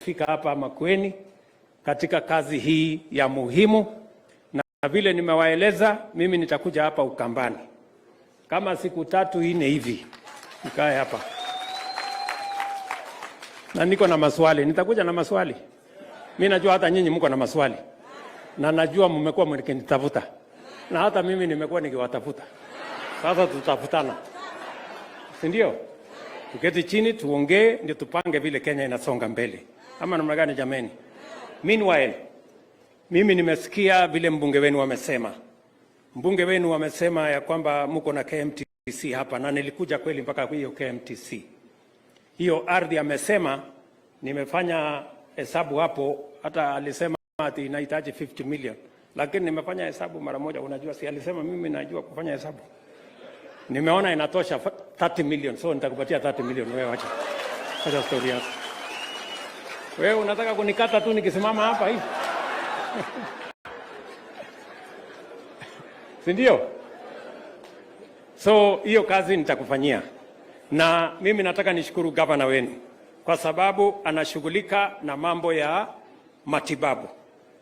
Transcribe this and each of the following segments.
Kufika hapa Makueni katika kazi hii ya muhimu, na vile nimewaeleza, mimi nitakuja hapa Ukambani kama siku 3, 4 hivi, nikae hapa na niko na maswali, nitakuja na maswali. Mi najua hata nyinyi mko na maswali, na najua mmekuwa mkinitafuta, na hata mimi nimekuwa nikiwatafuta. Sasa tutafutana, si ndio? Tuketi chini tuongee, ndio tupange vile Kenya inasonga mbele, ama namna gani jameni? Meanwhile, mimi nimesikia vile mbunge wenu wamesema. Mbunge wenu wamesema ya kwamba mko na KMTC hapa, na nilikuja kweli mpaka hiyo KMTC. Hiyo ardhi amesema, nimefanya hesabu hapo, hata alisema ati inahitaji 50 million, lakini nimefanya hesabu mara moja. Unajua, si alisema mimi najua kufanya hesabu? Nimeona inatosha 30 million, so nitakupatia 30 million. Wewe acha story yako. Wewe unataka kunikata tu nikisimama hapa hivi, si ndio? So hiyo kazi nitakufanyia, na mimi nataka nishukuru gavana wenu kwa sababu anashughulika na mambo ya matibabu,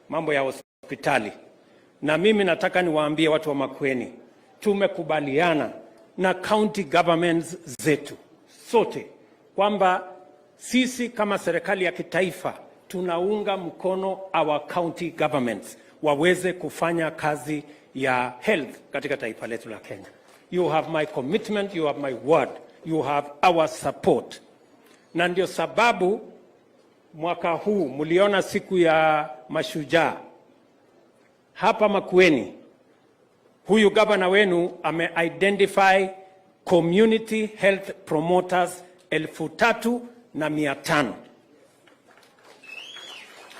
mambo ya hospitali, na mimi nataka niwaambie watu wa Makueni, tumekubaliana na county governments zetu sote kwamba sisi kama serikali ya kitaifa tunaunga mkono our county governments waweze kufanya kazi ya health katika taifa letu la Kenya. You have my commitment, you have my word, you have our support. Na ndio sababu mwaka huu mliona siku ya mashujaa hapa Makueni, huyu gavana wenu ame-identify community health promoters 3,500.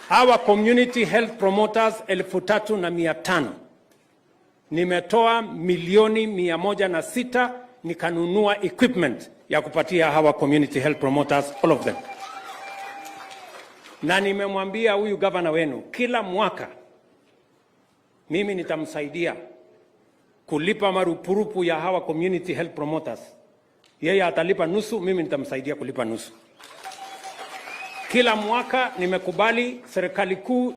Hawa community health promoters 3,500 nimetoa milioni 106 nikanunua equipment ya kupatia hawa community health promoters, all of them. Na nimemwambia huyu gavana wenu kila mwaka mimi nitamsaidia kulipa marupurupu ya hawa community health promoters. Yeye atalipa nusu, mimi nitamsaidia kulipa nusu. Kila mwaka nimekubali serikali kuu